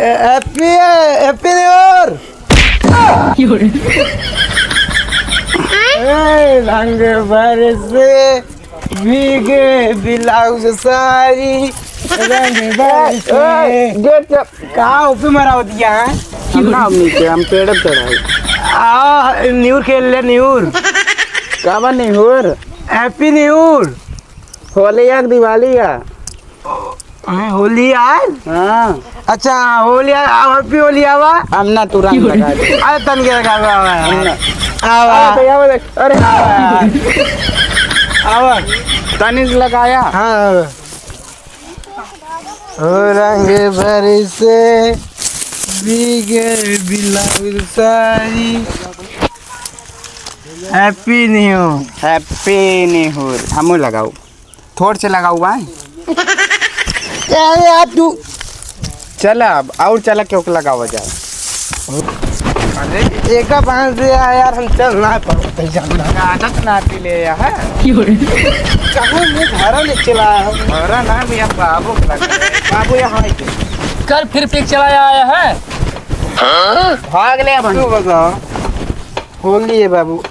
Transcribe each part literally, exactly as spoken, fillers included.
Happy, Happy New Year। ए, रंग बरसे भीगे ब्लाउज साड़ी, रंग बरसे। ए, ए, गेट के का ऊपर मरा होती है? हम ना, हम नीचे, हम पेड़ पे चढ़ाई। आ, न्यूर खेल ले, न्यूर। का बा न्यूर? Happy New Year। होली या कि दिवाली या? हैं, होली आय? हाँ। अच्छा, हाँ, होली आय, अब Happy होली आवा। हम ना, तू रंग लगा दे। अरे, तन के लगा, आवा, आवा, हम ना। आवा। अरे भैया, वो देख, अरे। आवा। आवा। तनिस लगाया। हाँ, आवा। ओ रंग बरसे भीगे ब्लाउज साड़ी। Happy New Year। Happy New Year। हमू लगाऊ। थोड़ से लगाऊ भाई। अरे यार तू। चला अब, और चला क्यों लगावा जाए। अरे, एका बांस दे यार, हम चल ना पावत है जान। आदत ना पी ले यार। कहाँ मुँह भरा ले चला है? भरा ना भी, हम बाबू को लगा। बाबू यहाँ है। कल फिर पिक चला आया है। भाग ले अपन। तू बता। होली है बाबू,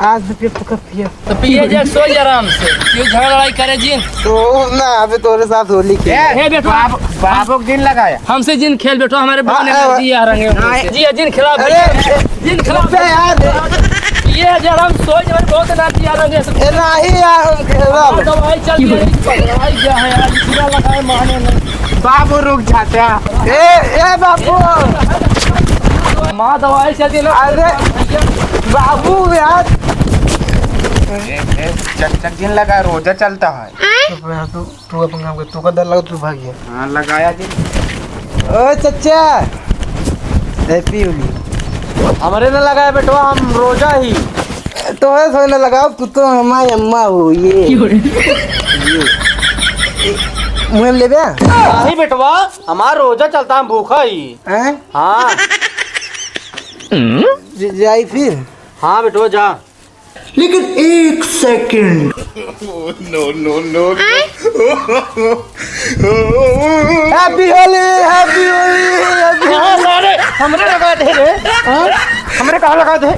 आज तो फिर तो कब पिया? तो पिए जे, सो जा आराम से, क्यों झगड़ा लड़ाई करे जिन? तो ना, अबे तोरे साथ होली खेल। ए, ए, बेटवा। बाप, बाप को जिन लगाया। हमसे जिन खेल बेटवा, हमारे बहुत हाँ, energy आ रंगे हाँ। जी, जिन खिलाफ अरे, जिन खिलाफ रुक जा यार। ये जे हम सो जा, बहुत energy आ रंगे। ए, नहीं यार, हम खेलब। दवाई चल रही है, दवाई क्या है यार, पूरा लगाए माने नहीं। बाबू रुक जाते हैं। ए, ए बाबू। माँ दवाई चल रही है। अरे, बाबू यार। ए, ए, चक, चक जिन लगा, रोजा चलता है। चुप रह तू, तू अपन काम कर, तू का डर लगा, तू भाग गया। हाँ, लगाया जी। ओ चच्चा, Happy होली। हमरे न लगाया बेटवा, हम रोजा ही। तो है, सोई न लगाओ, तू तो हमारी अम्मा हो, ये। क्यों रे? ये। मुँह में लेबे? नहीं बेटवा, हमार रोजा चलता, हम भूखा ही। हैं? हाँ। ज-, जाई फिर? हाँ बेटवा, जा। लेकिन एक second। No, no, no, no। Happy होली, Happy होली, Happy होली। सारे हमरे लगा दे रे। हाँ? हमरे कहाँ लगा दे? ए,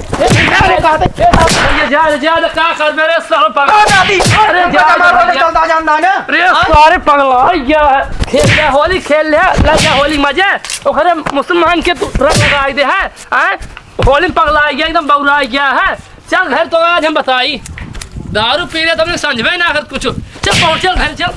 अरे कहाँ दे? ये जा, जा, जा, का कर मेरे साल पर? ओ दादी, अरे जा, जा, जा, जा। चलता जानता है ना? अरे हाँ? सारे पगला गया है। खेल ले होली, खेल ले, लग जा होली मजे। ओकरे मुसलमान के तू रंग लगाई दे है, हैं? होली में पगला गया, एकदम बौरा गया है। चल घर तो आज हम बताई। दारू पी ले तुमने समझबे ना कर कुछ। चल पहुँच, चल घर चल।